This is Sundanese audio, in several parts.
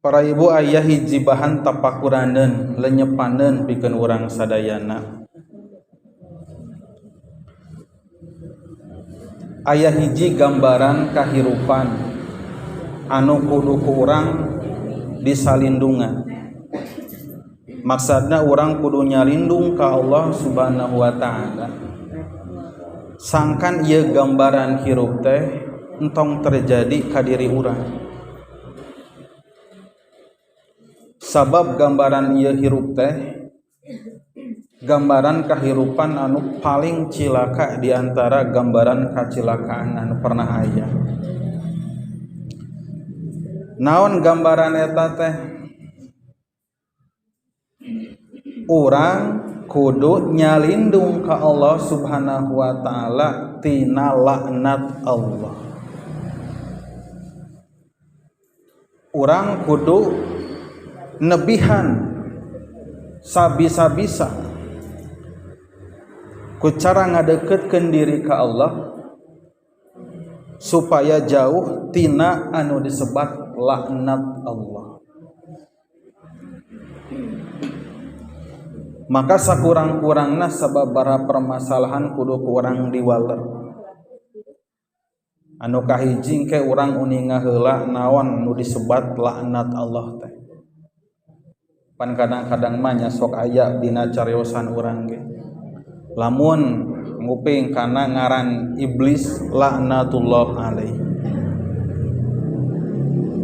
Para ibu ayah hiji bahan tapakuraneun lenyepaneun pikeun urang sadayana. Aya hiji gambaran kahirupan anu kudu ku urang disalindungan. Maksudna urang kudu nyalindung ka Allah Subhanahu wa taala. Sangkan ieu gambaran hirup teh entong terjadi ka diri urang. Sabab gambaran ieu hirup teh gambaran kahirupan anu paling cilaka di antara gambaran kacilakaan anu pernah aya. Naon gambaran eta teh? Urang kudu nyalindung ka Allah Subhanahu wa taala tina laknat Allah. Urang kudu nebihan sabisa-bisa ku cara ngadeketkeun diri ka Allah supaya jauh tina anu disebat laknat Allah. Maka sakurang-kurangna sababaraha permasalahan kudu ku urang diwaler. Anu kahiji engke urang uninga heula naon nu disebat laknat Allah teh. Pan kadang-kadang mah nya sok aya dina cariosan urang ge. Lamun nguping kana ngaran iblis laknatullah alaih.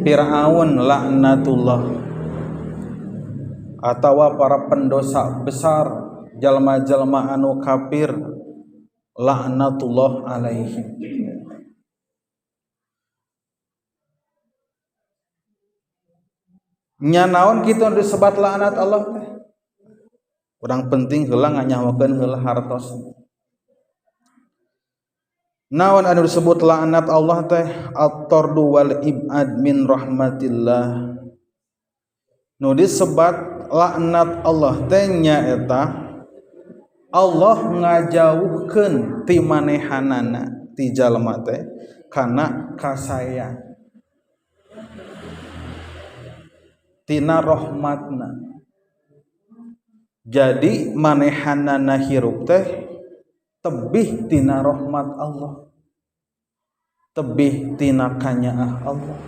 Fir'aun laknatullah, atawa para pendosa besar, jalma-jalma anu kafir laknatullah alaihim. Nya naon kitu anu disebat laknat Allah teh? Urang penting heula nganyahokeun heula hartos. Naon anu disebut laknat Allah teh? At-tardu wal ibad min rahmatillah. Nu disebat laknat Allah teh nyaeta Allah ngajauhkeun ti manehanana ti jalma teh kana kasayang, tina rahmatna. Jadi manehanana hirup teh tebih tina rahmat Allah, tebih tina kanyaah Allah,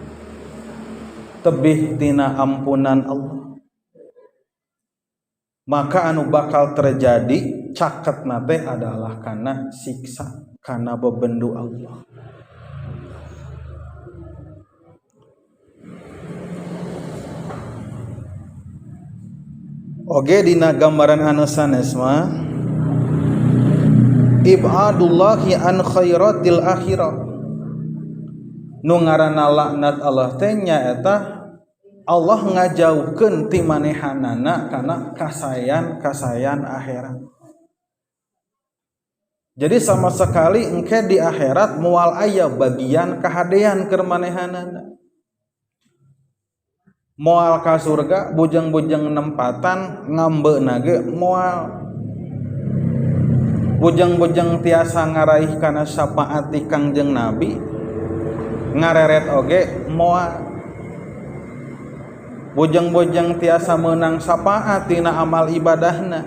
tebih tina ampunan Allah. Maka anu bakal terjadi caketna teh adalah kana siksa, kana bebendu Allah. Oge dina gambaran anu sanes mah ibadullahi an khairatil akhirah. Nu ngaranna laknat Allah teh nyaeta Allah ngajauhkeun ti manehanana kana kasayan-kasayan akhirat. Jadi sama sekali engke di akhirat moal aya bagian kahadean keur manehanana. Moal ka surga bujeng-bujeng nempatan ngambeuna ge moal. Bujeng-bujeng tiasa ngaraih kana syafaat ti Kangjeng Nabi ngareret oge moal. Bujeng-bujeng tiasa meunang syafaat tina amal ibadahna,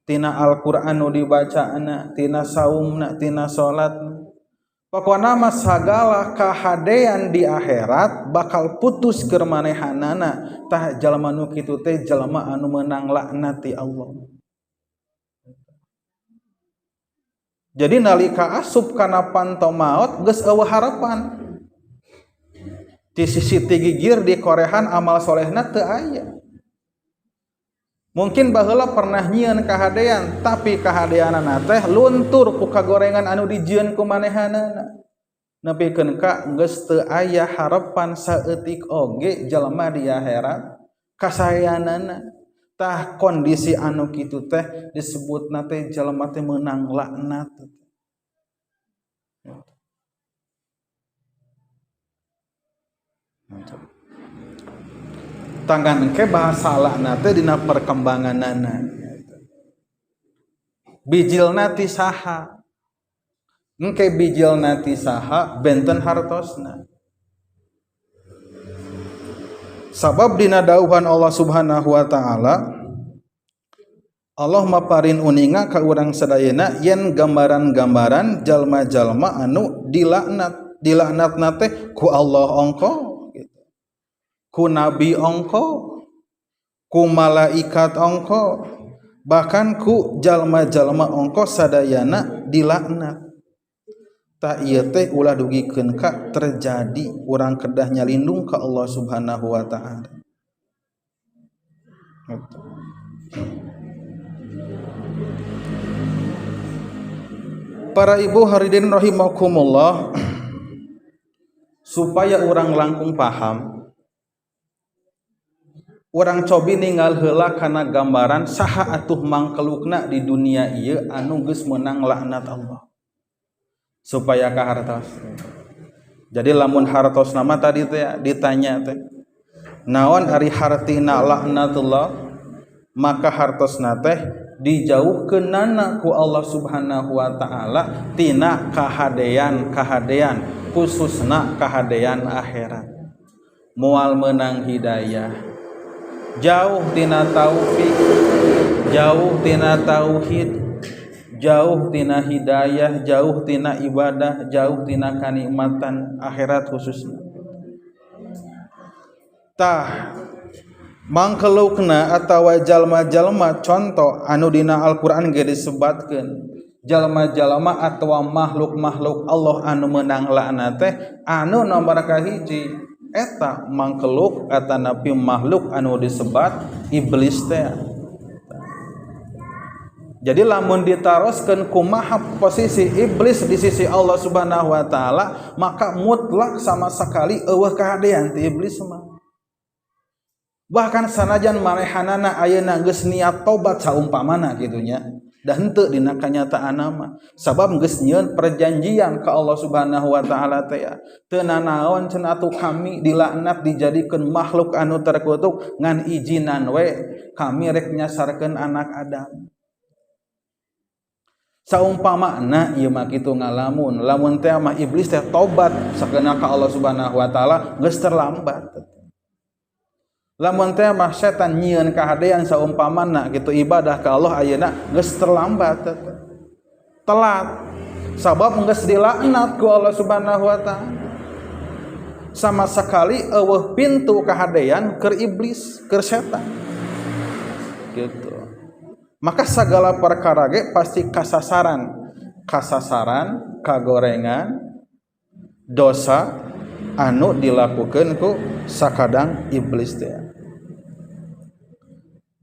tina Al-Qur'an nu dibacana, tina saumna, tina salatna. Pokona mah sagala kahadean di akhirat bakal putus keur manehanana. Tah jalma nu kitu teh jalma anu meunang laknat ti Allah. Jadi nalika asup kana panto maot geus eueuh harapan. Di sisi ti gigir di korehan amal solehna teu aya. Mungkin baheula pernah nyieun kahadean, tapi kahadeanana teh luntur ku kagorengan anu dijieun ku manehanana. Nepikeun ka geus teu aya harapan saeutik oge jalma di akhirat kasayanana. Tah kondisi anu kitu teh disebutna teh jalma teh meunang laknat. Tanggan engke bahasa laknat teh dina perkembanganana. Bijilna ti saha? Engke bijilna ti saha benten hartosna. Sabab dina dauhan Allah Subhanahu wa taala, Allah maparin uninga ka urang sadayana yen gambaran-gambaran jalma-jalma anu dilaknat, dilaknatna teh ku Allah ongko gitu. Ku nabi ongko, ku malaikat ongko, bahkan ku jalma-jalma ongko sadayana dilaknat. Tak ieu teh ulah dugikeun ka terjadi, urang kedah nyalindung ka Allah Subhanahu wa taala. Gitu. Para ibu hadirin rahimakumullah, supaya urang langkung paham, urang cobi ninggal heula kana gambaran saha atuh mangkelukna di dunia ieu anu geus meunang laknat Allah, supaya kahartos. Jadi lamun hartos nama tadi teh ditanya teh, naon ari hartina laknatullah, maka hartosna teh dijauhkeunana ku Allah Subhanahu wa taala tina kahadean-kahadean, khususna kahadean akhirat. Moal meunang hidayah, jauh tina taufik, jauh tina tauhid, jauh tina hidayah, jauh tina ibadah, jauh tina kanikmatan akhirat khususna. Tah mangkelukna atawa jalma-jalma contoh anu dina Al-Qur'an ge disebatkeun jalma-jalma atawa makhluk-makhluk Allah anu meunang laknat teh anu nomor kahiji eta mangkeluk atanapi makhluk anu disebat iblis teh. Jadi lamun ditaroskeun kumaha posisi iblis di sisi Allah Subhanahu wa taala, maka mutlak sama sekali eueuh kahadean ti iblis mah. Bahkan sanajan manehanana ayeuna geus niat tobat saumpamana kitu nya, da henteu dina kanyataanna mah, sabab geus nyieun perjanjian ka Allah Subhanahu wa taala teh ya. Teu nanaon cenah atuh kami dilaknat dijadikeun makhluk anu terkutuk, ngan izinan we kami rek nyasarkeun anak Adam. Saumpamana ieu mah kitu ngalamun, lamun teh mah iblis teh tobat sakeuna ka Allah Subhanahu wa taala geus terlambat. Lamun teh mah setan nyieun kahadean saumpamana kitu ibadah ka Allah ayeuna geus terlambat, telat, sabab geus dilaknat ku Allah Subhanahu wa taala. Sama sekali eueuh pintu kahadean keur iblis, keur setan. Gitu. Maka segala perkara ge pasti kasasaran, kasasaran, kagorengan, dosa anu dilakukeun ku sakadang iblis teh.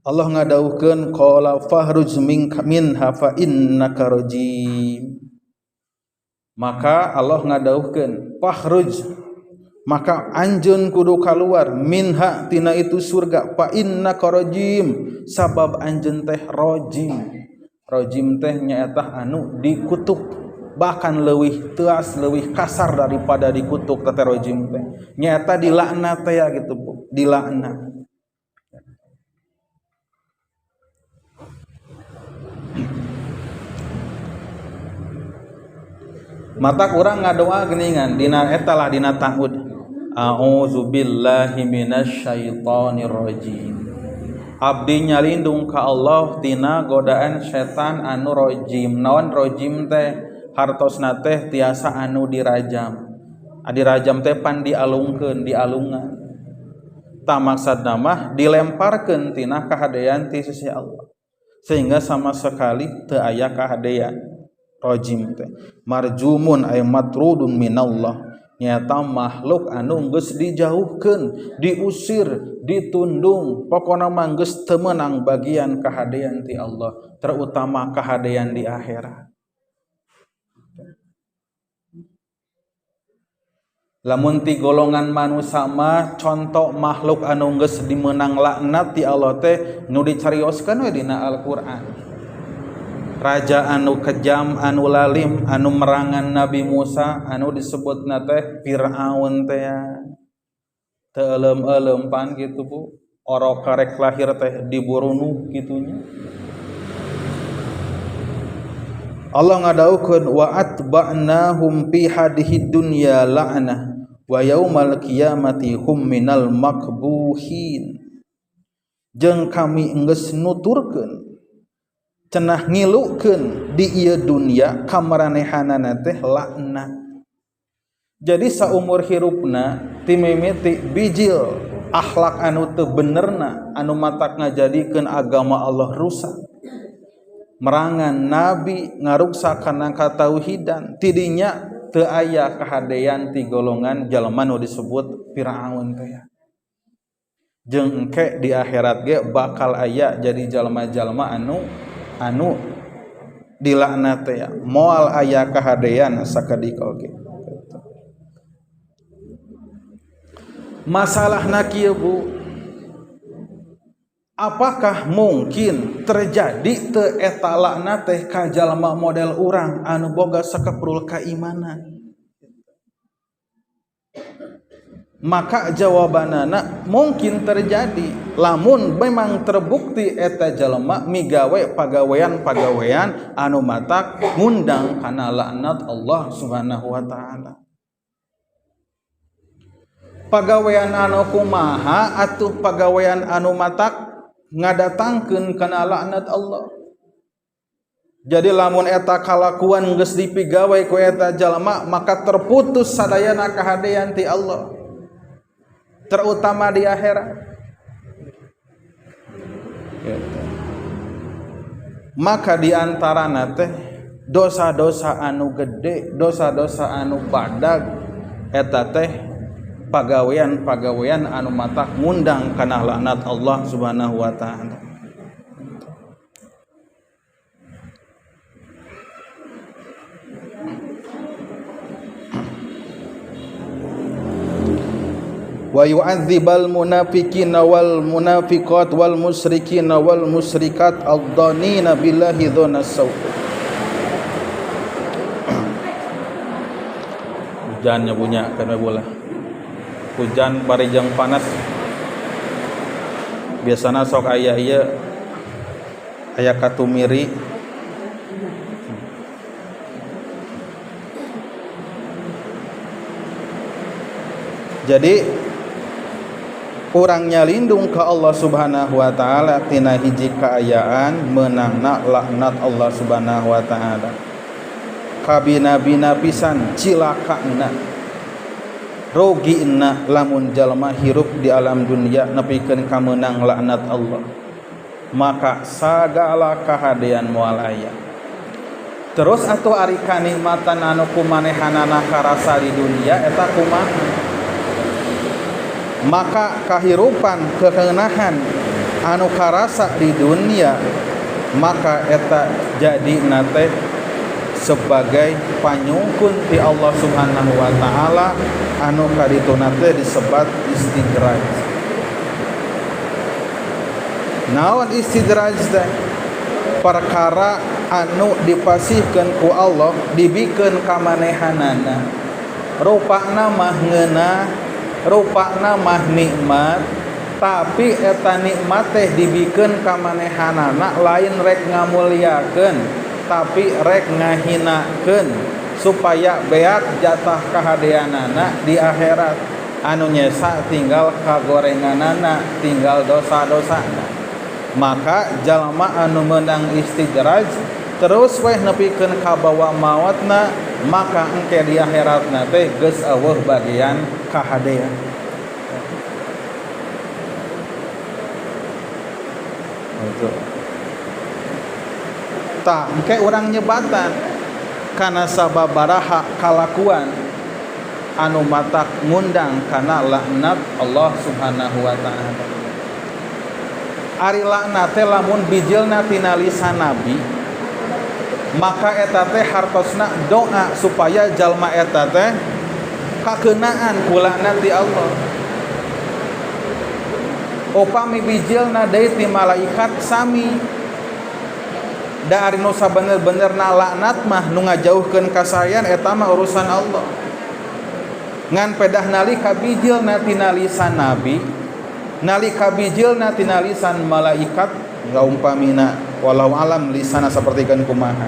Allah ngadauhkeun qala fahruj minha fa innaka rajim. Maka Allah ngadauhkeun fahruj, maka anjeun kudu kaluar minha tina itu surga, fa innaka rajim, sabab anjeun teh rajim. Rajim teh nyaeta anu dikutuk, bahkan leuwih teas, leuwih kasar daripada dikutuk teh rajim teh. Nyaeta dilaknat teh ya gitu Bu, dilaknat. Mata kurang ngadoa geningan dina eta lah dina ta'ud. A'udzubillahi minasyaitonir rajim. Abdi nyalindung ka Allah tina godaan setan anu rajim. Naon rajim teh? Hartosna teh tiasa anu dirajam. Dirajam teh pan dialungkeun, dialungan. Tah maksudna mah dilemparkeun tina kahadean ti sisi Allah. Sehingga sama sekali teu aya kahadean. Rajim teh marjumun ay matrudun minallah, nyata makhluk anu geus dijauhkeun, diusir, ditundung, pokona mah geus teu meunang bagian kahadean ti Allah, terutama kahadean di akhirat. Lamun ti golongan manusia mah contoh makhluk anu geus dimeunang laknat ti Allah teh nu dicarioskeun we dina Al-Qur'an. Raja anu kejam, anu lalim, anu merangan Nabi Musa, anu disebutna teh Fir'aun teh. Teu euleum-euleum pan kitu Bu, orok karek lahir teh diburunuh kitunya. Allah ngadaukeun wa atba'nahum fi hadhihi dunya la'nah Wa yaumal qiyamati hum minal makbuhin. Jeung kami geus nuturkeun cenah ngilukeun di ieu dunya ka maranehanana teh laknat. Jadi saumur hirupna ti mimiti bijil akhlak anu teu benerna anu matak ngajadikeun agama Allah rusak. Merangan nabi ngaruksak kana katauhidan tidinya teu aya kahadean ti golongan jalma nu disebut Firaun teh. Jeung engke di akhirat ge bakal aya jadi jalma-jalma anu dilaknat teh, moal aya kahadean sakedik oge. Masalahna kieu Bu, apakah mungkin terjadi teu eta laknat teh ka jalma model urang anu boga sakeprul kaimanan? Maka jawabanana mungkin terjadi lamun memang terbukti eta jalma migawe pagawean-pagawean anu matak ngundang kana laknat Allah Subhanahu wa taala. Pagawean anu kumaha atuh pagawean anu matak ngadatangkeun kana laknat Allah. Jadi lamun eta kalakuan geus dipigawe ku eta jalma maka terputus sadayana kahadean ti Allah, terutama di akhirat. Gitu. Maka di antarana teh dosa-dosa anu gede, dosa-dosa anu badag eta teh pagawean-pagawean anu matak ngundang kana laknat Allah Subhanahu wa taala. Wa yu'adzibal munafiqina wal munafiqat wal musyrikina wal musyrikat ad-dhanina billahi dhannas saw. Hujannya punya karena bola. Hujan bari jeung panas. Biasana sok aya ieu aya katumiri. Jadi urang nyalindung ka Allah Subhanahu wa taala tina hiji kaayaan meunangna laknat Allah Subhanahu wa taala. Kabina-bina pisan cilakana rugina lamun jalma hirup di alam dunia nepikeun ka meunang laknat Allah. Maka sagala kahadean moal aya. Terus atuh ari kanikmatan anu kumanehanana karasa di dunia eta kumaha? Maka kahirupan kekenahan anu karasa di dunia maka eta jadi nate sebagai panyungkun ti Allah Subhanahu wa taala anu kadituna teh disebat istidraj. Naon istidraj teh? Perkara anu dipasihkeun ku Allah dibikeun ka manehanana. Rupana mah ngeunah, rupana mah nikmat, tapi eta nikmat teh dibikeun ka manehanana lain rek ngamuliakeun, tapi rek ngahinakeun supaya beak jatah kahadeanana di akhirat. Anu nyesa tinggal kagorenganana, tinggal dosa-dosana. Maka jalma anu meunang istidraj terus weh nepikeun ka bawa maotna, maka engke di akhiratna teh geus eueuh bagian kahadean. Gitu. Tah engke urang nyebatan kana sababaraha kalakuan anu matak ngundang kana laknat Allah Subhanahu wa taala. Ari laknat teh lamun bijilna tina lisan nabi, maka eta teh hartosna doa supaya jalma eta teh kakeunaan ku laknat ti Allah. Upami bijilna deui ti malaikat sami. Da ari nu sabener-benerna laknat mah nu ngajauhkeun kasayan eta mah urusan Allah. Ngan pedah nalika bijilna tina lisan nabi, nalika bijilna tina lisan malaikat, umpamina walau alam lisana sapertikeun kumaha,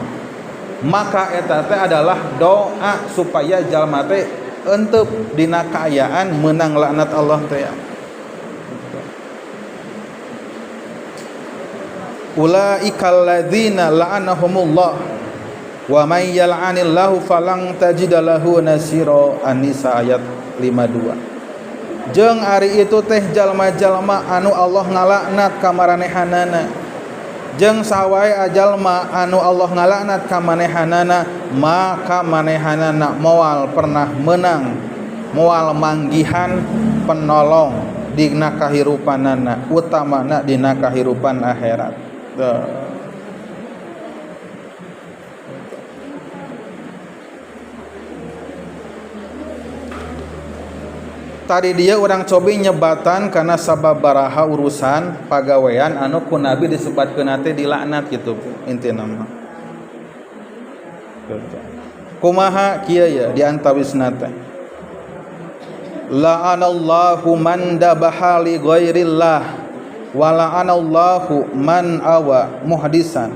maka eta teh adalah doa supaya jalma teh entep dina kaayaan meunang laknat Allah teh ya. Ulaikal ladzina la'anahumullah wa may yal'anillahu falan tajida lahu nasira. An-Nisa ayat 52. Jeung ari itu teh jalma-jalma anu Allah ngalaknat ka maranehanana, jeung sawae ajalma anu Allah ngalaknat ka manehanana, maka manehanana moal pernah menang, moal manggihan penolong dina kahirupanana, utamana dina kahirupan akhirat. Tadi dia orang cobi nyebatan karena sababaraha urusan pagawean anu ku Nabi disebatkeun teh dilaknat gitu intina mah. Kumaha kieu ya di antawisna teh. La'anallahu man dabaha li ghairillah wa la'anallahu man awa muhdisan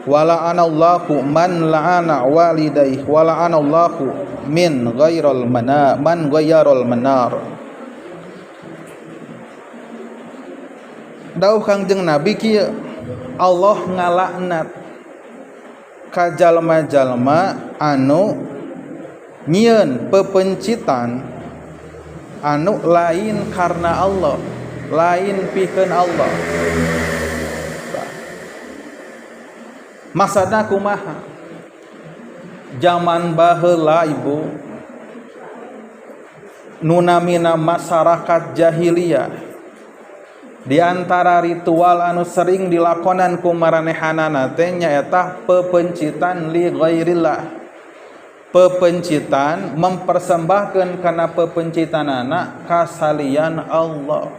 wa la'anallahu man la'ana walidayhi wa la'anallahu min ghairal mana man ghayarul manar. Dauh Kangjeng Nabi kieu, Allah ngalaknat ka jalma-jalma anu nyieun pepencitan anu lain karena Allah, lain pikeun Allah. Maksudna kumaha? Zaman baheula ibu nu namina masyarakat jahiliyah, di antara ritual anu sering dilakonan ku maranehanana teh nyaeta pepencitan li ghairillah. Pepencitan mempersembahkeun kana pepencitanana kasalian Allah.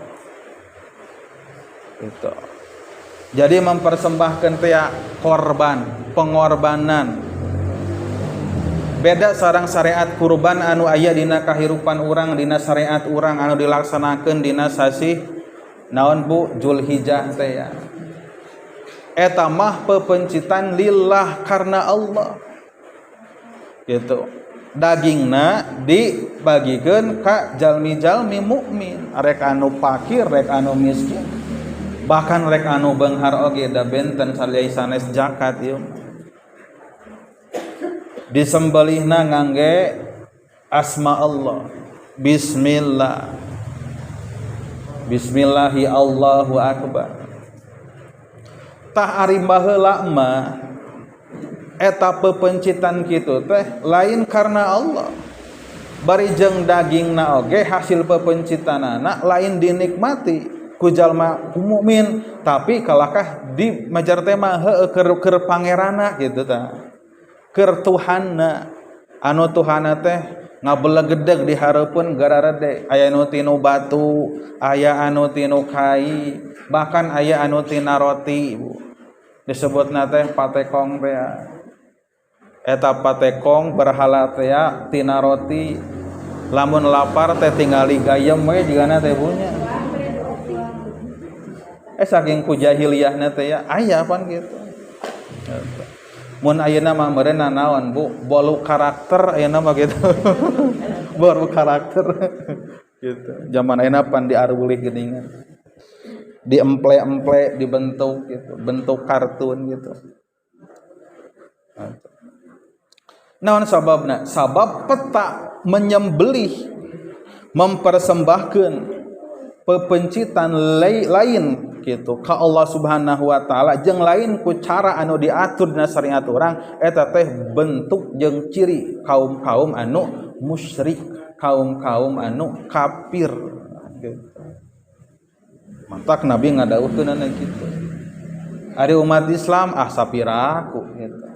Gitu. Jadi mempersembahkan teh korban, pengorbanan. Beda sareng syariat kurban anu aya dina kahirupan urang, dina syariat urang anu dilaksanakeun dina sasih naon Bu Julhijjah teh ya. Eta mah pepencitan lillah karena Allah. Gitu. Dagingna dibagikeun ka jalmi-jalmi mukmin, rek anu fakir, rek anu miskin. Bahkan rek anu beunghar oge da benten saliai sanes zakat ieu. Disembelihna ngangge asma Allah. Bismillah. Bismillahi Allahu akbar. Tah ari baheula mah eta pepencitan kitu teh lain karena Allah. Bari jeung dagingna oge hasil pepencitanana lain dinikmati ku jalma mukmin, tapi kalakah di majar teh mah heueuh keur pangeranna kitu tah. Keur Tuhanna, anu Tuhanna teh ngabelegedeg di hareupeun gararede, aya anu tinu batu, aya anu tinu kai, bahkan aya anu tina roti Bu. Disebutna teh patekong teh. Eta patekong berhala teh tina roti. Lamun lapar teh tingali gayem we jigana teh punya. Saking ku jahiliyahna teh ya aya pan kitu. Mun ayeuna mah meureun naon Bu, bolu karakter ayeuna mah gitu. Bolu karakter gitu. Zaman ayeuna pan diarulih geuningan. Diemple-emple dibentuk gitu, bentuk kartun gitu. Naon sababna? Sabab peta menyembelih, mempersembahkeun pepencitan lain gitu ka Allah Subhanahu wa taala jeung lain ku cara anu diatur dina syariat urang, eta teh bentuk jeung ciri kaum-kaum anu musyrik, kaum-kaum anu kafir gitu. Mantak Nabi ngadawuhkeunana kitu. Ari umat Islam ah sapiraku gitu.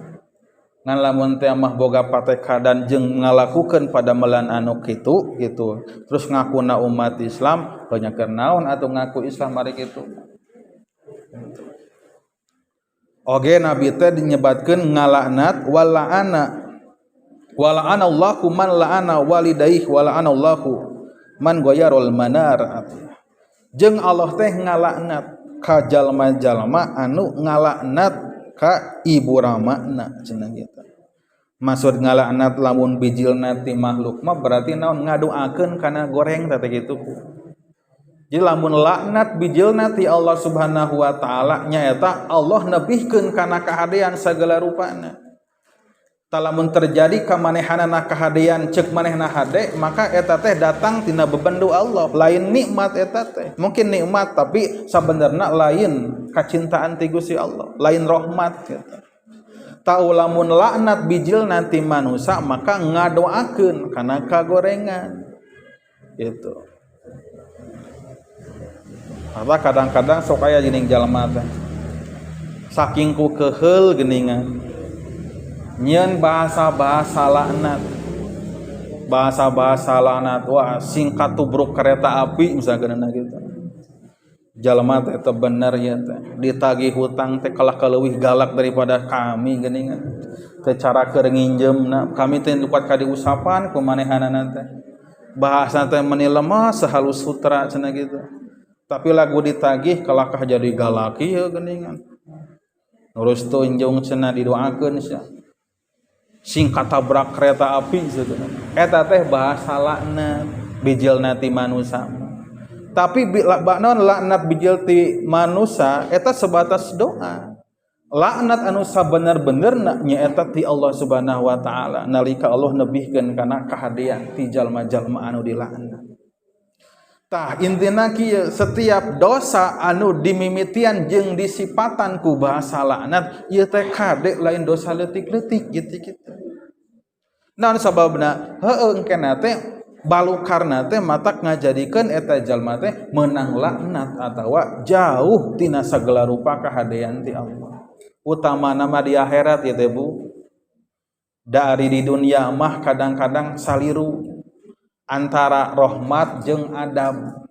Ngan lamun teh mah boga patekadan jeung ngalakukeun padamelan anu kitu gitu. Terus ngakuna umat Islam banyak keur naon atuh ngaku Islam ari kitu. Oge Nabi teh dinyebatkeun ngalaknat wala'ana wala'ana Allahu man la'ana walidayhi wala'ana Allahu man ghayarul manar. Jeung Allah teh ngalaknat ka jalma-jalma anu ngalaknat ka ibu ramana cenah gitu. Maksud ngalaknat lamun bijilna ti makhluk mah berarti naon ngadoakeun kana goreng teh kitu ku. Jadi lamun laknat bijilna ti Allah Subhanahu wa taala nyaeta Allah nebihkeun kana kahadean sagala rupana. Tah lamun terjadi kamanehanana kahadean ceuk manehna hade, maka eta teh datang tina bebendu Allah, lain nikmat eta teh. Mungkin nikmat tapi sabenerna lain kacintaan ti Gusti Allah, lain rahmat gitu. Tau lamun laknat bijil nanti manusia maka ngadoakeun kana kagorengan gitu. Apa kadang-kadang sok aya geuning jalma teh saking ku keheul geuningan nyieun bahasa-bahasa laknat, bahasa-bahasa laknat, wah singkat tubruk kereta api misalkan gitu. Jalma teh teu bener ya teh ditagih hutang teh kalah kaleuwih galak daripada kami geuningan teh cara keur nginjemna kami teh kuat ka diusapan ku manehanana teh bahasa teh meni lemah sehalus sutra cenah gitu, tapi lagu ditagih kalakah jadi galak ieu geuningan ngurus tunjung cenah didoakeun sia sing katabrak kereta api cenah eta teh bahasa laknat bijilna ti manusia. Tapi non laknat bijil ti manusia eta sebatas doa. Laknat anu sabener-benerna nyaeta ti Allah Subhanahu wa taala nalika Allah nebihkeun kana kahadean ti jalma-jalma anu dilaknat. Tah intina kieu setiap dosa anu dimimitian jeung disipatan ku bahasa laknat ieu teh kade lain dosa leutik-leutik gitu-gitu. Naon sababna? Heueuh engkena teh balukarna teh matak ngajadikeun eta jalma teh meunang laknat atawa jauh tina sagala rupa kahadean ti Allah. Utamana mah di akhirat ya teh Bu. Dari di dunia mah kadang-kadang saliru antara rahmat jeung adab,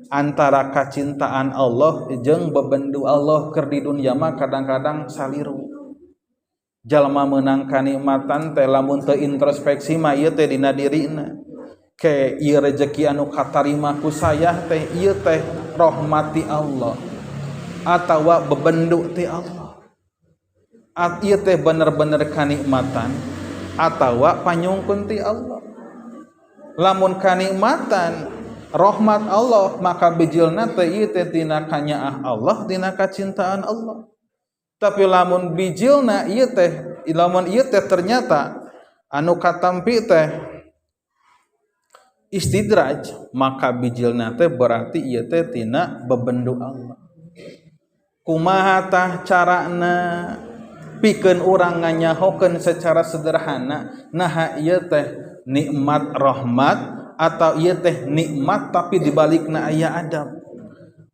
antara kacintaan Allah jeung bebendu Allah keur di dunia mah kadang-kadang saliru. Jalma meunang kanikmatan teh lamun teu introspeksi mah ieu teh dina dirina. Ke ieu rejeki anu katarima ku saya teh ieu teh rahmat ti Allah atawa bebendu ti Allah. Ieu teh bener-bener kanikmatan atawa panyungkun ti Allah. Lamun kanikmatan rahmat Allah maka bijilna teh ieu teh tina kanyaah Allah, tina kacintaan Allah. Tapi lamun bijilna ieu teh, lamun ieu teh ternyata anu katampi teh istidraj, maka bijilna teh berarti ieu teh tina bebendu Allah. Kumaha tah carana pikeun urang nganyahokeun secara sederhana naha ieu teh nikmat rahmat atau ieu teh nikmat tapi dibalikna aya adab.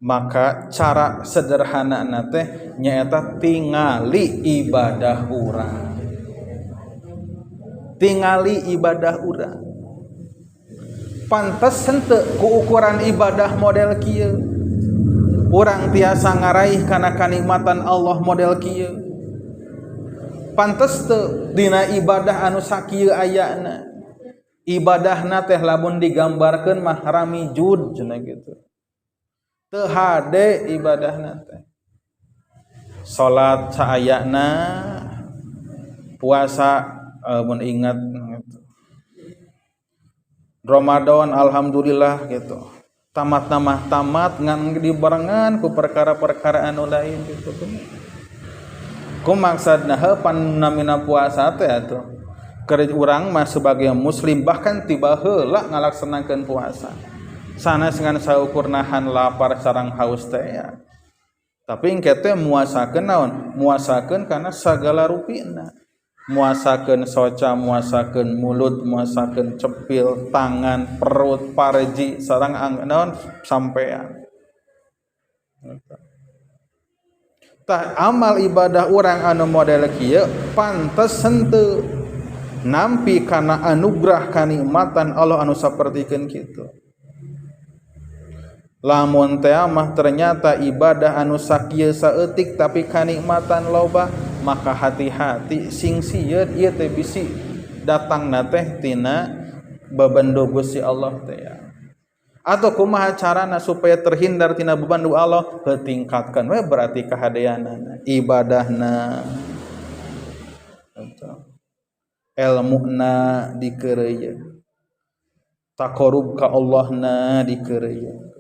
Maka cara sederhanana teh nyaeta tingali ibadah urang. Tingali ibadah urang. Pantes henteu ku ukuran ibadah model kieu. Urang tiasa ngaraih kana kanikmatan Allah model kieu. Pantes teu dina ibadah anu sakieu ayana. Ibadahna teh lamun digambarkeun mah rami jud cenah kitu. Teu hade ibadahna teh. Salat saayana, puasa mun ingat gitu. Ramadan alhamdulillah gitu. Tamat nama tamat ngan dibarengan ku perkara-perkara anu lain gitu. Ku maksudna heuh panamina puasa teh atuh. Keur urang mah sebagai muslim bahkan tiba heula ngalaksanakeun puasa. Sanes ngan saukur nahan lapar sareng haus teh ya. Tapi engke teh muasakeun naon? Muasakeun kana sagala rupina. Muasakeun soca, muasakeun mulut, muasakeun cepil, tangan, perut, parji, sareng naon sampean. Tah amal ibadah urang anu model kieu pantes henteu nampi kana anugerah kanikmatan Allah anu sapertikeun kitu. Lamun teh mah ternyata ibadah anu sakieu saeutik tapi kanikmatan loba, maka hati-hati sing sieun ieu teh bisi datangna teh tina bebendu Gusti Allah teh ya. Atau kumaha carana supaya terhindar tina bebendu Allah? Tingkatkan we berarti kahadeanana ibadahna. Elmuna dikeureuyeun. Taqarrub ka Allahna dikeureuyeun.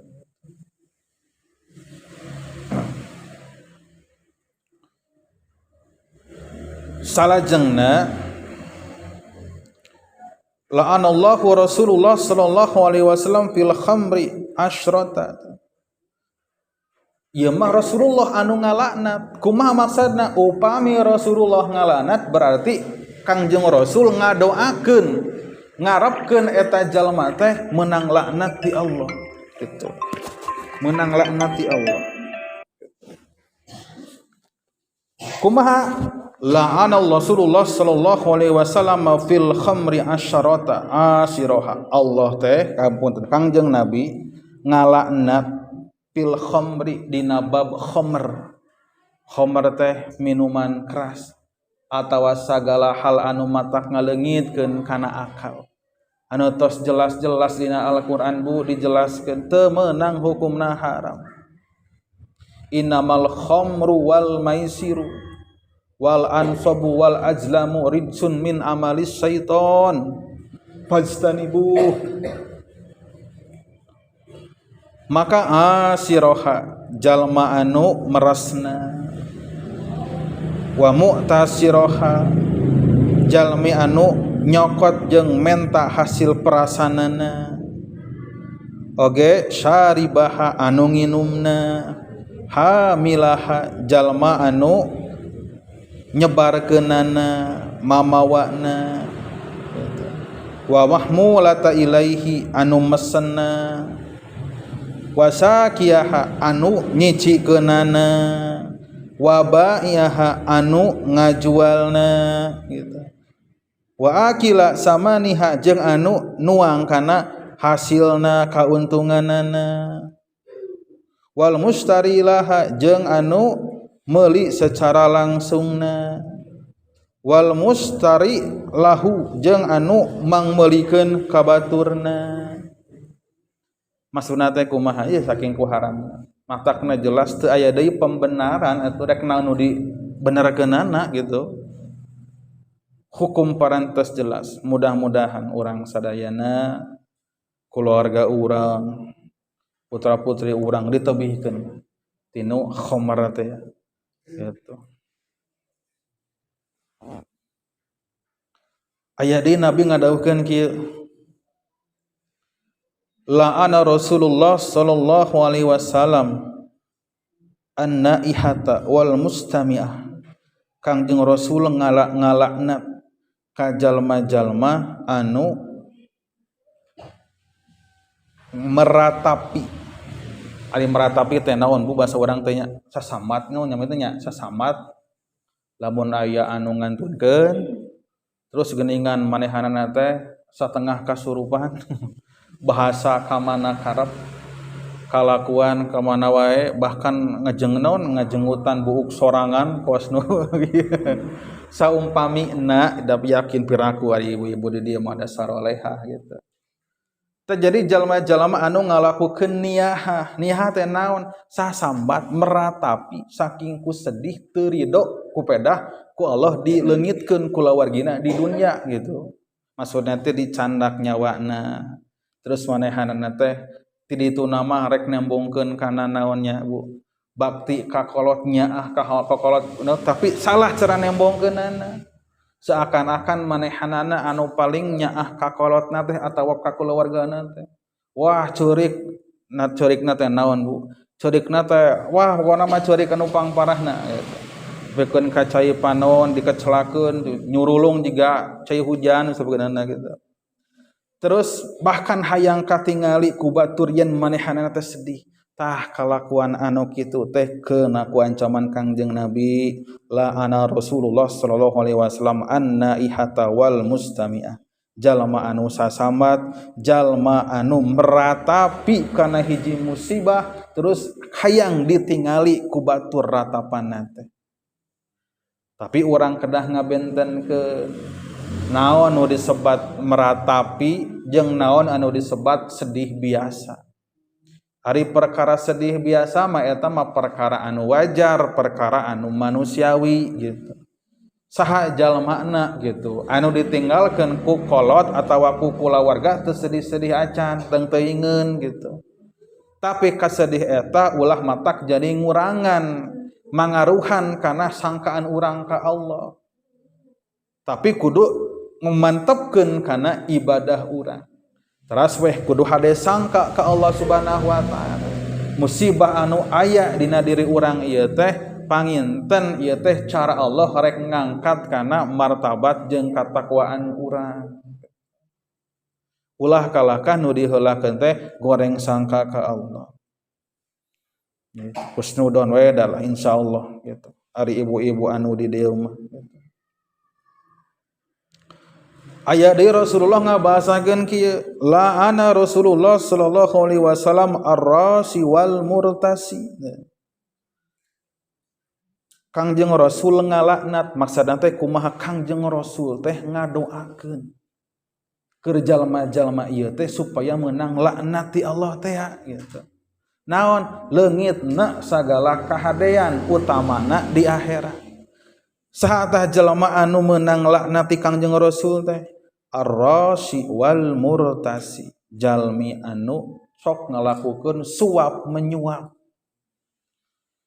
Salajengna la'anallahu Rasulullah sallallahu alaihi wasallam fil khamri asyrata. Ieu mah Rasulullah anu ngalaknat. Kumaha maksudna? Upami Rasulullah ngalaknat berarti Kangjeng Rasul ngadoakeun, ngarepkeun eta jalma teh menang laknat ti Allah gitu. Menang laknat ti Allah. Kumaha? La'ana Rasulullah sallallahu alaihi wasallam fil khamri asyarata asiroha. Allah teh kampunten Kangjeng Nabi ngalaknat fil khamri dina bab khamr. Khamr teh minuman keras atawa sagala hal anu matak ngaleungitkeun kana akal. Anu tos jelas-jelas dina Al-Qur'an bu dijelaskeun teu meunang hukumna haram. Innamal khamru wal maisiru wal ansabu wal azlamu rijsun min amalis syaiton fajtanibu. Maka asiroha jalma anu merasna, wa mu'tasiroha jalmi anu nyokot jeung menta hasil perasanana, oge syaribaha anu nginumna, hamilaha jalma anu nyebarkeunana mamawana, wa mahmulata ilaihi anu mesenna, wa sakiyaha anu nyicikeunana, wa ba'iyaha anu ngajualna gitu, wa akila samaniha jeung anu nuang kana hasilna kauntunganana, wal mustari laha jeung anu meuli secara langsungna, wal mustari lahu jeung anu mangmeulikeun ka baturna. Maksudna teh kumaha ieu saking ku haramna matakna jelas teu aya deui pembenaran atuh rek naon nu dibenerkeunana gitu. Hukum parantos jelas. Mudah-mudahan urang sadayana, keluarga urang, putra-putri urang ditebihkeun tinu khamar teh gitu. Aya deui Nabi ngadawuhkeun kieu, la'ana Rasulullah sallallahu alaihi wasallam an-naihata wal mustami'ah. Kangjeng Rasul ngalaknat ka jalma-jalma anu meratapi. Ari meratapi teh naon bu bahasa urang teh nya? Sasambat naon nya teh nya? Sasambat. Lamun aya anu ngantunkeun terus geuningan manehanana teh satengah kasurupan. Bahasa kamana karep, kalakuan kamana wae, bahkan ngejeng naon ngajenggutan buuk sorangan kos nu saumpami na da yakin piraku ari ibu-ibu di dieu mah dasar soleha gitu. Terjadi jalma-jalma anu ngalakukeun niyahah. Niyahah teh naon? Sasambat meratapi saking ku sedih teu rido ku pedah ku Allah dileungitkeun kulawargina di dunya gitu. Maksudna teh dicandak nyawana. Terus manehanana teh ti ditu nama rek nembongkeun kana naonnya bu. Bakti ka kolot nyaah ka kolot no, tapi salah cara nembongkeunana. Seakan-akan manehanana anu paling nyaah ka kolotna teh atawa ka kulawargana teh. Wah ceurik, na ceurikna teh naon bu? Ceurikna teh wah pokona mah ceurik anu pangparahna gitu. Bekeun ka cai panon dikecelakeun nyurulung jiga cai hujan sabeunana gitu. Terus bahkan hayang katingali ku batur yen manehanana teh sedih. Tah kalakuan anu kitu teh keuna ku ancaman Kangjeng Nabi la'ana Rasulullah sallallahu alaihi wasallam an-naihata wal mustami'ah. Jalma anu sasambat, jalma anu meratapi kana hiji musibah terus hayang ditingali ku batur ratapanna teh. Tapi urang kedah ngabentenkeun naon nu disebat meratapi jeung naon anu disebat sedih biasa. Ari perkara sedih biasa mah eta mah perkara anu wajar, perkara anu manusiawi gitu. Saha jalmana gitu anu ditinggalkeun ku kolot atawa ku kulawarga teu sedih-sedih acan teu teuingeun gitu. Tapi kasedih eta ulah matak jadi ngurangan mangaruhan kana sangkaan urang ka Allah. Tapi kudu memantepkeun kana ibadah urang. Teras weh kudu hade sangka ka Allah Subhanahu wa taala. Musibah anu aya dina diri urang ieu teh panginten ieu teh cara Allah rek ngangkat kana martabat jeung katakwaan urang. Ulah kalahkah nu diheulakeun teh goreng sangka ka Allah. Husnudon we dah insyaallah gitu. Ari ibu-ibu anu di dieu mah gitu. Aya deui Rasulullah ngabahasakeun kieu, la'ana Rasulullah sallallahu alaihi wasallam ar-rasi wal murtasi. Kangjeng Rasul ngalaknat, maksudna teh kumaha Kangjeng Rasul teh ngadoakeun keur jalma-jalma ieu teh supaya meunang laknat ti Allah teh gitu. Naon leungitna sagala kahadean utamana di akhirat. Saha tah jalma anu meunang laknat ti Kangjeng Rasul teh? Ar-rasi wal murtasi, jalmi anu sok ngalakukeun suap menyuap.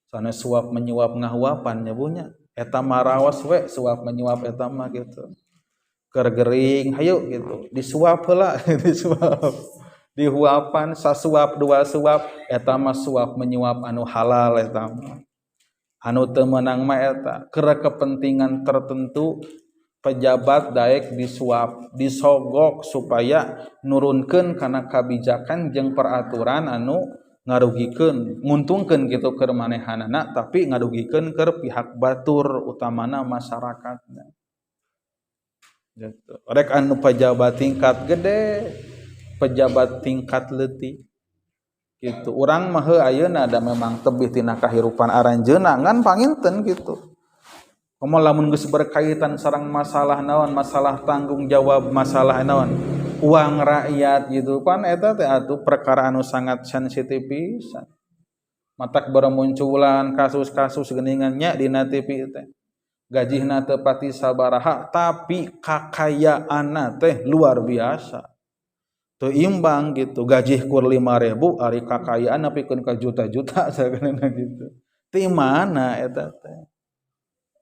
Sanes suap menyuap ngahuapan nya bu nya, eta mah raos we suap menyuap eta mah gitu. Keur gering hayu gitu, disuap heula disuap. Dihuapan sasuap dua suap eta mah suap menyuap anu halal eta mah. Anu teu meunang mah eta keur kepentingan tertentu pejabat daek disuap, disogok supaya nurunkeun kana kabijakan jeung peraturan anu ngarugikeun, nguntungkeun gitu keur manehanana tapi ngarugikeun keur pihak batur utamana masyarakatna. Gitu. Rek anu pejabat tingkat gede, pejabat tingkat leutik. Gitu. Urang mah heuh ayeuna da memang tebih tina kahirupan aranjeunna ngan panginten gitu. Komo lamun geus berkaitan sareng masalah naon, masalah tanggung jawab, masalah naon, uang rakyat gitu kan eta teh atuh perkara anu sangat sensitif pisan. Matak bermunculan kasus-kasus geuningan nya dina TV teh. Gajihna teu pati sabaraha tapi kakayaanna teh luar biasa. Teu imbang gitu, gajih kur 5.000 ari kakayaan nepikeun ka juta-juta sageuna gitu. Ti mana eta teh?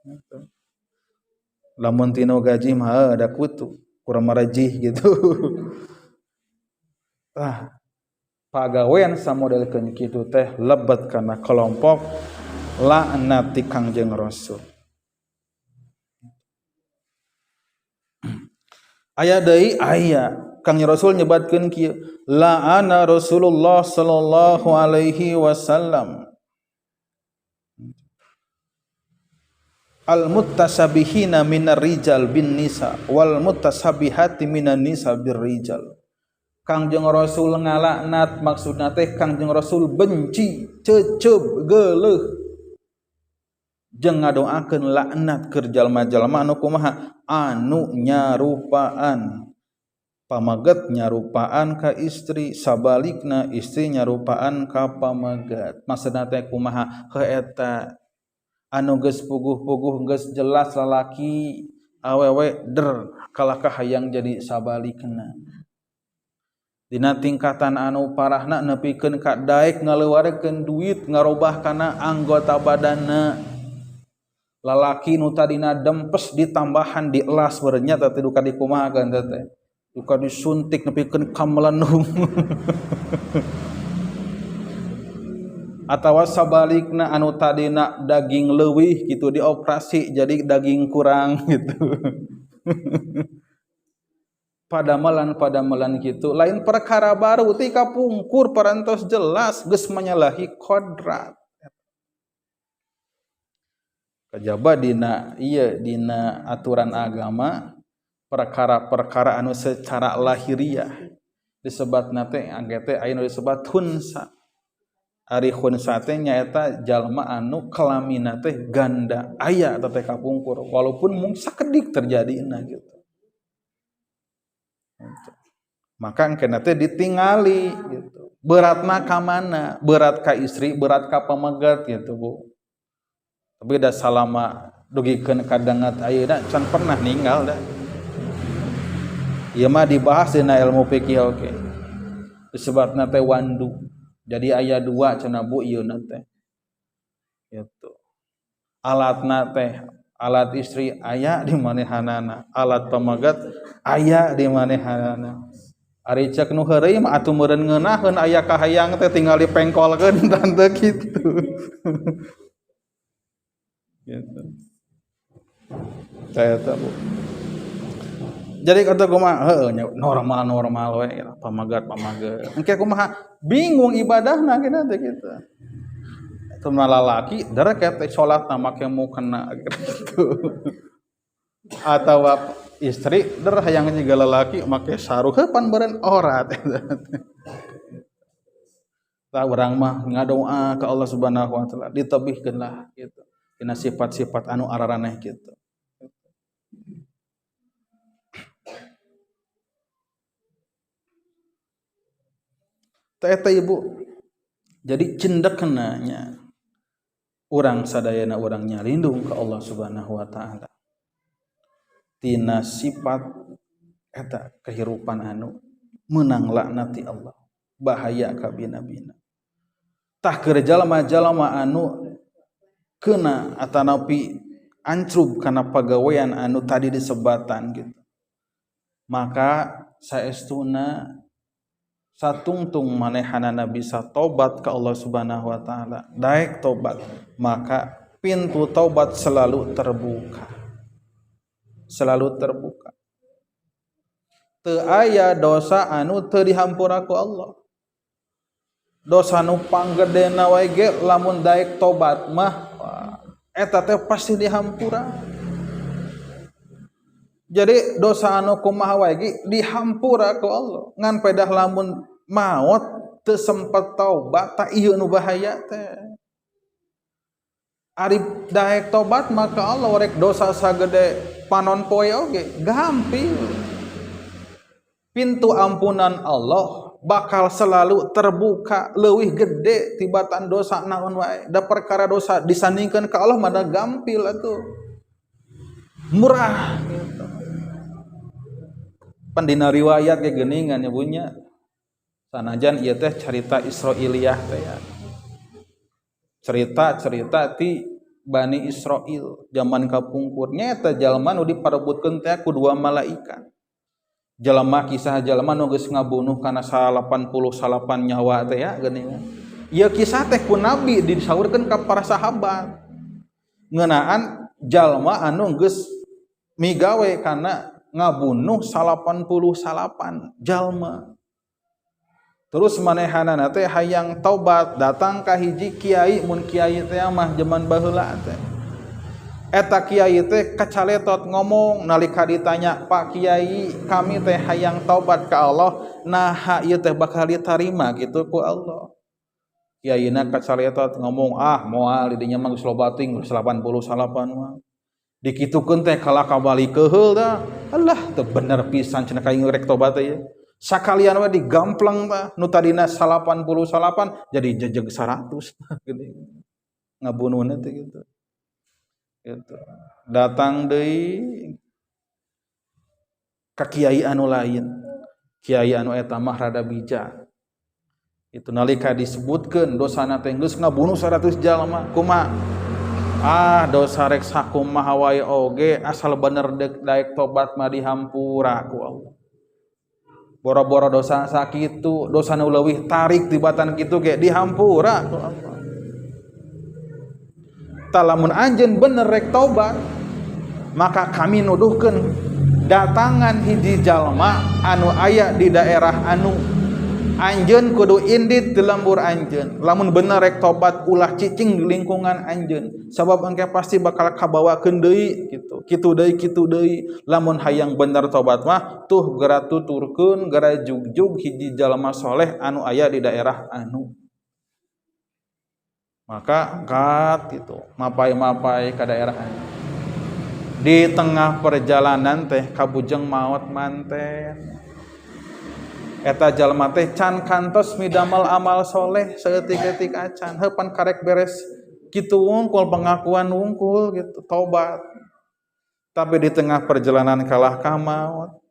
Gitu. Lamun tino gaji mah ada kutu kurang marajih gitu. Tah pagawean samodelkeun kitu teh lebet kana kelompok laknat ti Kangjeng Rasul. Aya deui aya Kangjeng Rasul nyebatkeun kieu, la'ana Rasulullah sallallahu alaihi wasallam al muttasabihina minar rijal bin nisa wal muttasabihati minan nisa bir rijal. Kangjeng Rasul ngalaknat maksudna teh Kangjeng Rasul benci, cecep, geuleuh jeung ngadoakeun laknat keur jalma-jalma anu kumaha anu nyarupaan pamaget nyarupaan ka istri, sabalikna istri nyarupaan ka pamaget. Maksudna teh kumaha heuh eta anu geus puguh-puguh geus jelas lalaki awewe der kalakah hayang jadi sabalikna. Dina tingkatan anu parahna nepikeun ka daek ngaluarkeun duit ngarobah kana anggota badanna. Lalaki nu tadina dempes ditambahan dielas berenya teh duka dikumahakeun teh. Duka disuntik nepikeun ka melenung. Atawa sabalikna anu tadina daging leuwih gitu dioperasi jadi daging kurang gitu. Padamelan gitu lain perkara baru ti kapungkur parantos jelas geus menyalahi kodrat. Kajaba dina ieu dina aturan agama perkara-perkara anu secara lahiriah disebatna teh angge teh aya nu disebat hunsa. Ari khunsa teh nyaeta jalma anu kelamina teh ganda aya teh kapungkur walaupun mung sakedik terjadina gitu. Maka engkena teh ditingali gitu. Beratna ka mana? Berat ka istri, berat ka pamegat gitu, Bu. Tapi da salama Dugikeun ka dangat ayeuna can pernah ninggal da. Ieu mah dibahas dina ilmu fikih oge. Disebutna teh wandu. Jadi aya dua cenah Bu ieu na teh. Gitu. Alatna teh alat istri aya di manehanana, alat pamagat aya di manehanana. Ari cek nu heureuy mah atuh meureun ngeunaheun aya kahayang teh tinggal dipengkolkeun tante kitu. Gitu. Saya tahu. Jadi kata kumaha heueuh normal-normal we pamagat-pamagat. Engke kumaha bingung ibadahna kita teh kitu. Itu malah lalaki dereket teh salatna make mukena gitu. Atawa istri der hayang jiga lalaki make sarung heuh pan beureun ora teh. Tah urang mah ngadoa ka Allah Subhanahu wa taala ditebihkeun lah gitu. Dina sifat-sifat anu araraneh kitu. Tah eta ibu. Jadi cendekna nya urang sadayana urang nyalindung ka Allah Subhanahu wa taala. Tina sifat eta kehirupan anu meunang laknat ti Allah. Bahaya kabina-bina. Tah keur jalma-jalma anu kena atanapi ancrub kana pagawean anu tadi disebatan gitu. Maka saestuna satungtung manehanana bisa tobat ke Allah Subhanahu wa taala, daek tobat, maka pintu tobat selalu terbuka. Selalu terbuka. Teu aya dosa anu teu dihampura ku Allah. Dosa nu panggedena wae ge lamun daek tobat mah eta teh pasti dihampura. Jadi dosa anu kumaha wae ge dihampura ku Allah. Ngan pedah lamun maot teu sempet taubat ta ieu nu bahaya teh. Ari daek tobat maka Allah rek dosa sagede panon poe oge gampil. Pintu ampunan Allah bakal selalu terbuka leuwih gede tibatan dosa naon wae. Da perkara dosa disandingkeun ka Allah mah da gampil atuh. Murah gitu. Pandina riwayat ge geuningan ya bunya. Sanajan ieu teh carita Israiliyah teh ya. Cerita-cerita ti Bani Israil zaman kapungkur nya eta jalma nu diparebutkeun teh ku dua malaikat. Jalma kisah jalma nu geus ngabunuh kana 89 nyawa teh ya geuningan. Ieu kisah teh ku Nabi disaurkeun ka para sahabat. Ngeunaan jalma anu geus migawe kana ngabunuh 89 jalma. Terus manehanana teh hayang taubat datang ka hiji kiai, mun kiai teh mah zaman baheula teh. Eta kiai teh kacaletot ngomong nalika ditanya, "Pak Kiai, kami teh hayang taubat ka Allah, naha ieu teh bakal ditarima gitu ku Allah." Kiaina kacaletot ngomong, "Ah, moal di dinya mah geus loba teuing, geus 89 mah." Dikitukeun teh kalah kabalik keheul dah. Alah, teu bener pisan cenah ka ieu rek tobat teh. Sakalian we digamplang tah, nu tadina 89 jadi jejeg 100 geuning. Ngabunuhna teh gitu. Gitu. Datang deui ka kiai anu lain. Kiai anu eta mah rada bijak. Itu nalika disebutkeun dosana teh geus ngabunuh 100 jalma, kumaha? Ah, dosa rek sakumaha wae oge asal bener deuk daek tobat mah dihampura ku Allah. Boro-boro dosa sakitu, dosa nu leuwih tarik tibatan kitu ge dihampura ku Allah. Tah lamun anjeun bener rek tobat, maka kami nuduhkeun datangan hiji jalma anu aya di daerah anu anjeun kudu indit di lembur anjeun. Lamun bener rek tobat ulah cicing di lingkungan anjeun, sabab engke pasti bakal kabawakeun deui kitu. Kitu deui kitu deui. Lamun hayang bener tobat mah tuh geura tuturkeun, geura jugjug hiji jalma soleh anu aya di daerah anu. Maka angkat gitu, mapai-mapai ka daerah anu. Di tengah perjalanan teh kabujeng maot manten. Eta jalma teh can kantos midamel amal soleh saeutik-eutik acan. Heuh pan karek beres Kitu wungkul, pengakuan wungkul gitu, tobat. Tapi di tengah perjalanan kalah ka maut.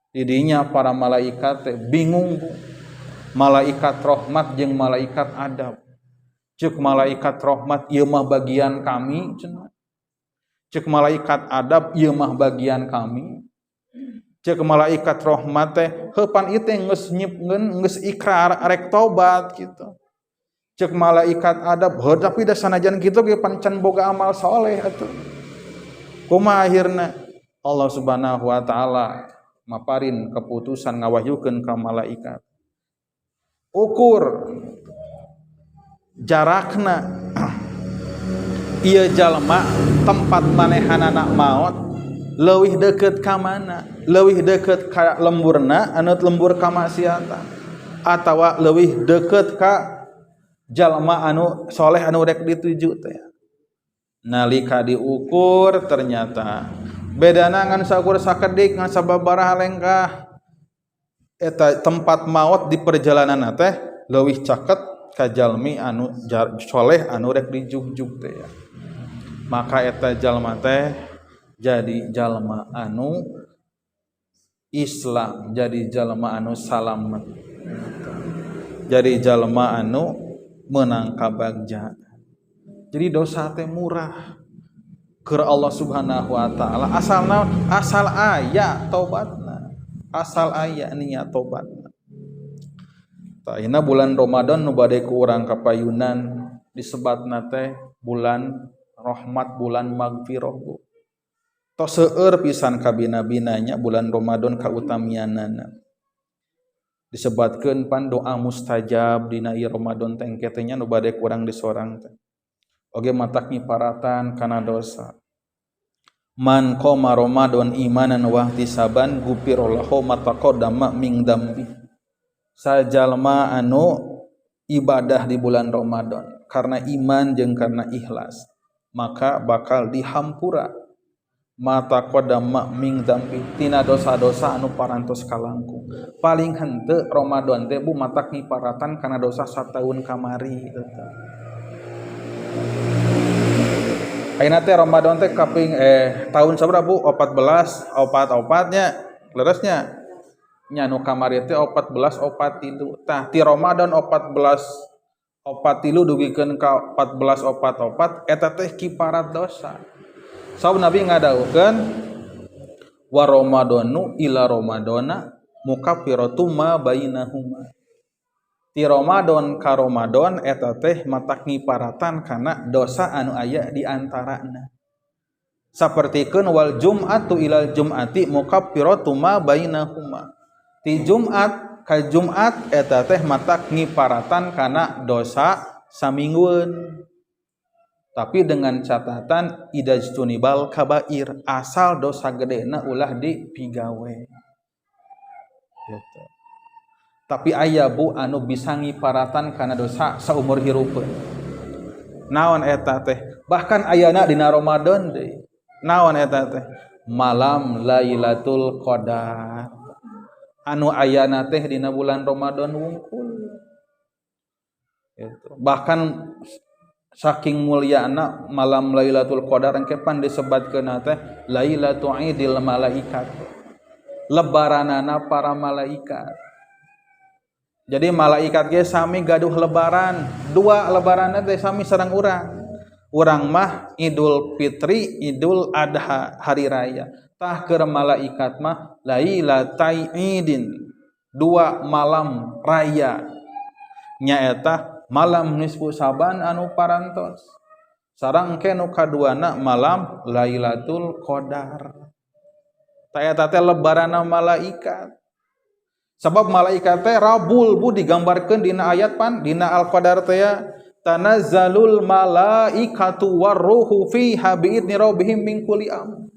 Didinya para malaikat teh bingung, Bu. Malaikat rahmat jeung malaikat adab. Cek malaikat rahmat, ieu mah bagian kami cenah. Cek malaikat adab, ieu mah bagian kami. Cek malaikat rahmat teh, heuh pan ieu teh geus nyipngeun, geus ikrar arek tobat gitu. Cek malaikat adab, heuh tapi da sanajan kitu ge pan can boga amal soleh atuh. Kumaha akhirna? Allah Subhanahu wa taala maparin keputusan, ngawahyukeun ka malaikat. Ukur jarakna ieu jalma tempat manehanana maot leuwih deukeut ka mana? Leuwih deukeut ka lemburna anu lembur kamaksiatan atawa leuwih deukeut ka jalma anu soleh anu rek dituju teh. Nalika diukur ternyata bedana ngan saukur sakedik, ngan sababaraha lengkah. Eta tempat maut di perjalanan teh leuwih caket ka jalmi anu soleh anu rek dijugjug teh ya. Maka eta jalma teh jadi jalma anu Islam, jadi jalma anu salamet, jadi jalma anu menang kabagjaan. Jadi dosa teh murah keur Allah Subhanahu wa taala, asal naon? Asal aya tobatna, asal aya niat tobatna. Tah, ayeuna bulan Ramadan nu bade ku urang kapayunan disebatna teh bulan rahmat, bulan magfirah, Bu. Tos seueur pisan kabina-binanya bulan Ramadan kautamianana. Disebatkeun pan doa mustajab dina ieu Ramadan teh, engke teh nya nu bade ku urang disorang teh. Oge matak ngiparatan kana dosa. Man qoma Ramadan imanan wa ihtisaban gufira lahu ma taqaddama min dzambi. Sajalma anu ibadah di bulan Ramadan karena iman jeung karena ikhlas, maka bakal dihampura ma taqaddama min dzambi, tina dosa-dosa anu parantos kalangkung. Paling henteu Ramadan teh, Bu, matak ngiparatan kana dosa sataun kamari eta. Ayeuna teh Ramadan teh kaping tahun sabaraha, Bu? 14 opat opatnya leresnya nya, nu kamari teh 14 opat tilu. Tah, ti Ramadan 14 opat tilu dugikeun ka 14 opat opat eta teh kiparat dosa. Sabab Nabi ngadawuhkeun wa ramadanu ila ramadana mukaffiratu ma bainahuma. Ti Ramadan ka Ramadan eta teh matak ngiparatan kana dosa anu aya di antarana. Sapertikeun wal jum'atu ilal jum'ati mukaffiratu ma bainahuma. Ti Jumat ka Jumat eta teh matak ngiparatan kana dosa saminggueun. Tapi dengan catatan idajtunibal kabair, asal dosa gedena ulah dipigawe. Gitu. Tapi aya, Bu, anu bisa ngiparatan kana dosa saumur hirupeun. Naon eta teh? Bahkan ayana dina Ramadan deui. Naon eta teh? Malam Lailatul Qadar. Anu ayana teh dina bulan Ramadan wungkul. Gitu. Bahkan saking mulyana malam Lailatul Qadar engke pan disebatkeun teh Lailatul Idil Malaikat. Lebaranana para malaikat. Jadi malaikat ge sami gaduh lebaran, dua lebaran teh sami sareng urang. Urang mah Idul Fitri, Idul Adha, hari raya. Tah, keur malaikat mah Lailatai Idin, dua malam raya. Nyaeta malam nisfu Saban anu parantos. Sareng engke nu kaduana malam Lailatul Qadar. Tah, eta teh lebaranna malaikat. Sebab malaikat teh rabul, Bu, digambarkeun dina ayat pan dina Al-Qadar teh ya, tanazzalul malaikatu warruhu fiha biidni rabbihim min kulli amr.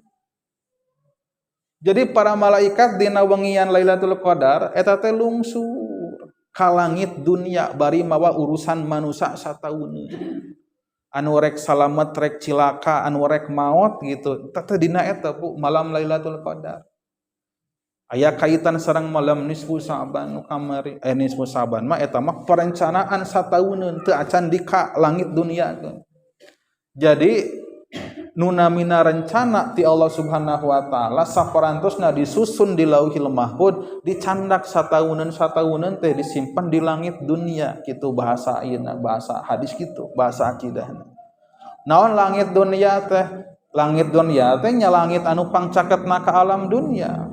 Jadi para malaikat dina wengian Lailatul Qadar eta teh lungsur ka langit dunia bari mawa urusan manusia sataun. Anu rek salamet, rek cilaka, anu rek maot gitu. Eta teh dina eta, Bu, malam Lailatul Qadar. Aya kaitan sareng malam nisfu Sa'ban nu kamari. Nisfu Sa'ban mah eta mah perencanaan satauneun teu acan di ka langit dunia. Jadi nu namina rencana ti Allah Subhanahu wa taala saparantosna disusun di Lauhil Mahfud, dicandak satauneun satauneun teh disimpan di langit dunia kitu bahasa ayeuna, bahasa hadis kitu, bahasa akidahna. Naon langit dunia teh? Langit dunia teh nya langit anu pangcaketna ka alam dunia.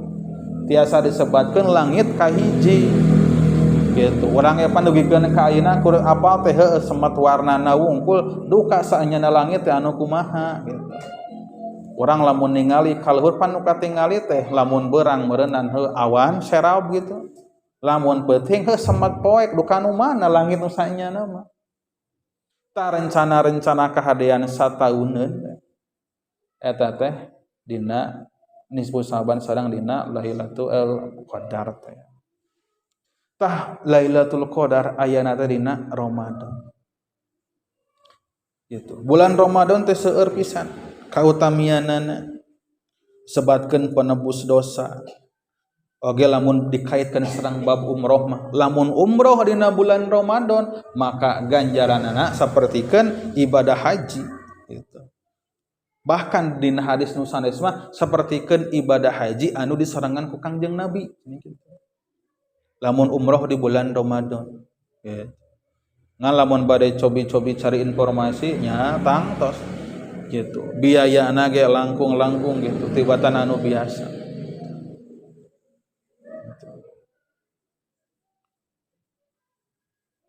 Tiasa disebatkeun langit kahiji gitu. Urang ge pandugikeun ka ayeuna kur apal teh heueuh semet warnana wungkul duka saenyana langit teh anu kumaha gitu. Urang lamun ningali ka luhur pan nu katingali teh lamun beurang meureunnan heuh awan serab gitu. Lamun peuting heuh semet poek duka nu mana langit nu saenyana mah. Tah rencana-rencana kahadean satauneun eta teh dina nisfu Sa'ban sareng dina Lailatul Qadar teh. Tah Lailatul Qadar ayana teh dina Ramadan. Gitu. Bulan Ramadan teh seueur pisan kautamianana, sebatkeun penebus dosa. Oge lamun dikaitkan sareng bab umroh mah, lamun umroh dina bulan Ramadan maka ganjaranana sapertikeun ibadah haji gitu. Bahkan dina hadis nu sanes mah sapertikeun ibadah haji anu disarengan ku Kangjeng Nabi gitu. Lamun umroh di bulan Ramadan gitu. Ngan lamun bade cobi-cobi cari informasi nya tangtos gitu. Biayana ge langkung-langkung gitu tibatan anu biasa.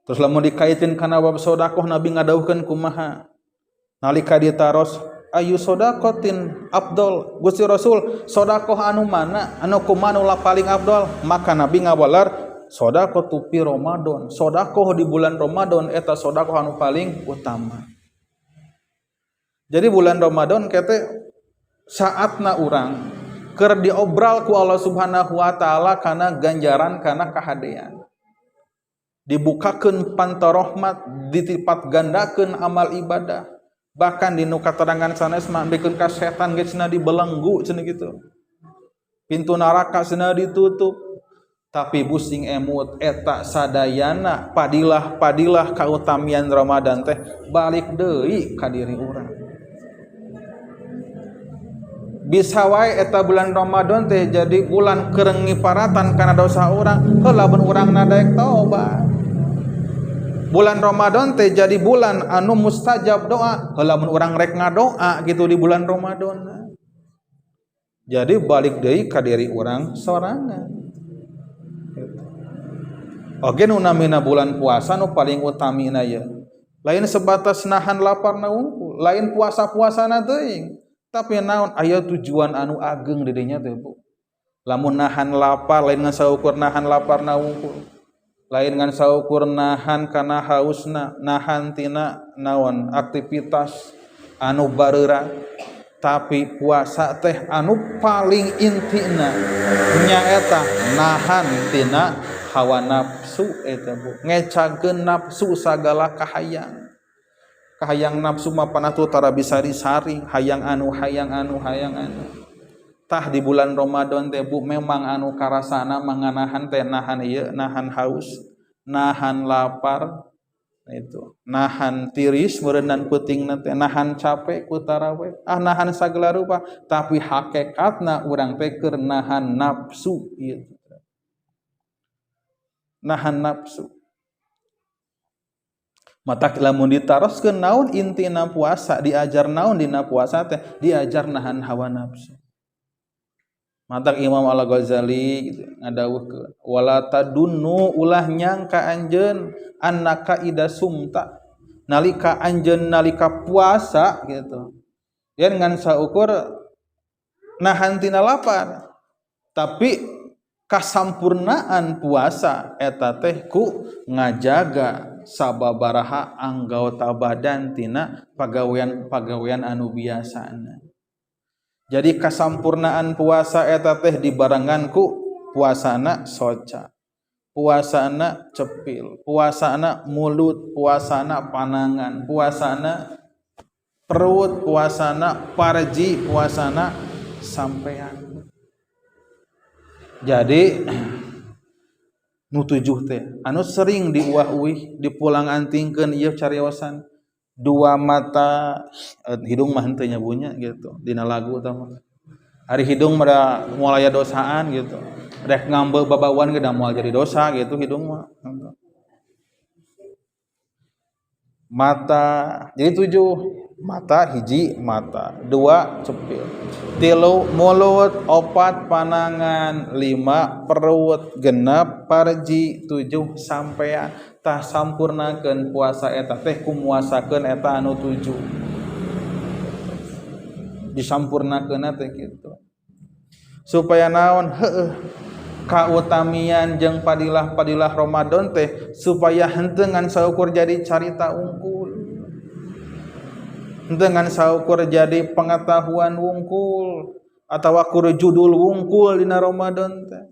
Terus lamun dikaitin kana bab sedekah Nabi ngadawuhkeun kumaha? Nalika ditaros ayu sodakotin abdol, Gusti Rasul sodakoh anu mana anu kumaha nu paling abdol? Maka Nabi ngawalar sodakoh tupi Ramadan, sodakoh di bulan Ramadan eta sodakoh anu paling utama. Jadi bulan Ramadan kete saatna urang keur diobral ku Allah Subhanahu wa taala kana ganjaran kana kahadean. Dibukakeun panto rahmat, ditipat gandakeun amal ibadah. Bahkan di nu katerangan sanes mah bikeun ka setan ge cenah dibelenggu cenah gitu. Pintu neraka cenah ditutup. Tapi busing emut eta sadayana padilah-padilah kautamian Ramadan teh balik deui ka diri urang. Bisa wae eta bulan Ramadan teh jadi bulan keur ngiparatan kana dosa urang, heuh lamun urang nadaek tobat. Bulan Ramadan teh jadi bulan anu mustajab doa, heuh lamun urang rek ngadoa gitu di bulan Ramadan. Jadi balik deui ka diri urang sorangan. Oge nu namina bulan puasa nu paling utamina ye. Lain sebatas nahan laparna wungkul, lain puasa-puasana teuing. Tapi naon aya tujuan anu ageng di dinya teh Bu. Lamun nahan lapar lain ngan saukur nahan laparna wungkul. Lain ngan saukur nahan kana hausna, nahan tina naon aktivitas anu bareurat. Tapi puasa teh anu paling intina nyaeta nahan tina hawa nafsu eta Bu. Ngecageun nafsu sagala kahayang. Kahayang nafsu mah panatu tara bisa disaring, hayang anu hayang anu hayang anu. Tah di bulan Ramadan teh Bu memang anu karasana manganahan teh nahan ieu, nahan haus, nahan lapar, itu nahan tiris meureunnan peutingna teh, nahan capek ku taraweh, ah nahan sagala rupa, tapi hakikatna urang teh keur nahan nafsu ieu. Nahan nafsu. Mata lamun ditaroskeun naon intina puasa, diajar naon dina puasa teh, diajar nahan hawa nafsu. Matak Imam Al-Ghazali gitu ngadawuhkeun wala tadunnu ulah nyangka anjeun annaka ida sumta nalika anjeun nalika puasa gitu. Yen ngan saukur nahan tina lapar, tapi kasampurnaan puasa eta teh ku ngajaga sababaraha anggota badan tina pagawean-pagawean anu biasana. Jadi kasampurnaan puasa eta teh dibarengan ku puasana soca, puasana cepil, puasana mulut, puasana panangan, puasana perut, puasana parji, puasana sampean. Jadi nu tujuh teh anu sering diuah-uih dipulang antingkeun ieu cariosan dua mata, hidung mah henteu nya bunya gitu dina lagu tah mah. Ari hidung mah moal aya dosaan gitu. Rek ngambe babauan ge da moal jadi dosa gitu hidung mah. Mata jadi tujuh, mata hiji mata, dua cepil, tilu mulut, opat panangan, lima perut, genep parji, tujuh sampean. Tah sampurnakeun puasa eta teh kumuasakeun eta anu tujuh. Disampurnakeun teh kitu. Supaya naon heueuh kautamian jeung padilah-padilah Ramadan teh supaya henteu ngan saukur jadi carita unggul. Henteu ngan saukur jadi pengetahuan wungkul atawa kur judul wungkul dina Ramadan teh.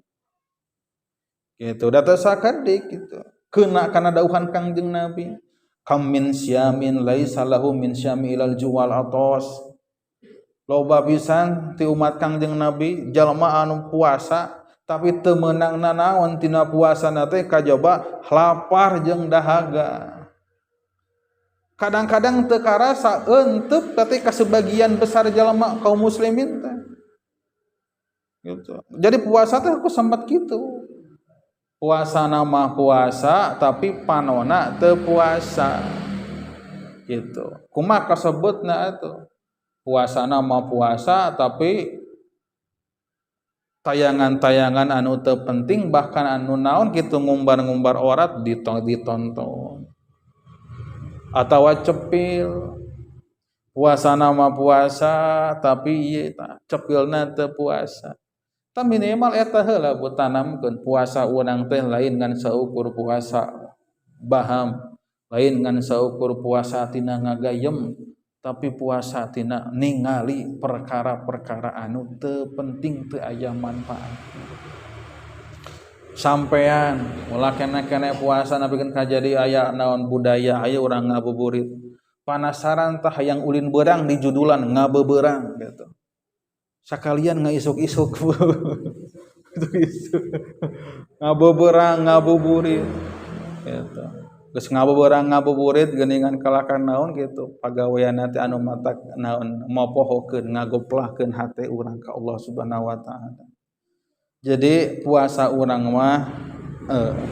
Gitu, da teu sakedik gitu. Kena kana dauhan Kangjeng Nabi, kam min syamin laisa lahu min syami ilal juwal atos. Loba pisan ti umat Kangjeng Nabi jalma anu puasa tapi teu meunang nanaon tina puasana teh kajaba lapar jeung dahaga. Kadang-kadang teu karasa euteup tapi ka sebagian besar jalma kaum muslimin teh. Gitu. Jadi puasa teh aku sempat gitu. Puasa nama puasa tapi panona teu puasa. Gitu. Kumaha kasebutna atuh? Puasa nama puasa tapi tayangan-tayangan anu teu penting bahkan anu naon kitu ngumbar-ngumbar orat ditonton. Atawa cepil. Puasa nama puasa tapi ieu cepilna teu puasa. Tah minimal eta heula bu tanamkeun puasa urang teh lain ngan saukur puasa baham, lain ngan saukur puasa tina ngagayem, tapi puasa tina ningali perkara-perkara anu teu penting teu aya manfaat. Sampean ulah kene-kene puasa napikeun kajadi aya naon budaya aya urang ngabuburit. Panasaran tah hayang ulin beurang di judulan ngabeberang gitu. Sakalian ngaisuk-isuk. Isuk. Ngabeberang ngabuburit gitu. Geus ngabeberang ngabuburit geuningan kalakan naon gitu. Pagawean teh anu matak naon mopohokeun ngagoplahkeun hate urang ka Allah Subhanahu wa taala. Jadi puasa urang mah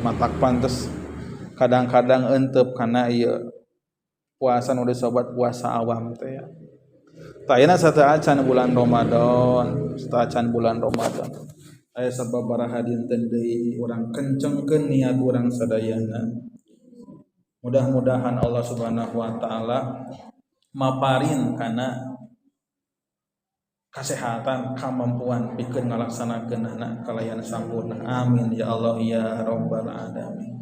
matak pantes kadang-kadang entep kana ieu puasa nu disobat puasa awam teh ya. Tayana sateuacan bulan Ramadan, sateuacan bulan Ramadan. Aya sababaraha dinten deui urang kencengkeun niat urang sadayana. Mudah-mudahan Allah Subhanahu wa taala maparin kana kesehatan, kemampuan pikeun ngalaksanakeunana kalayan sampurna. Amin ya Allah ya rabbal alamin.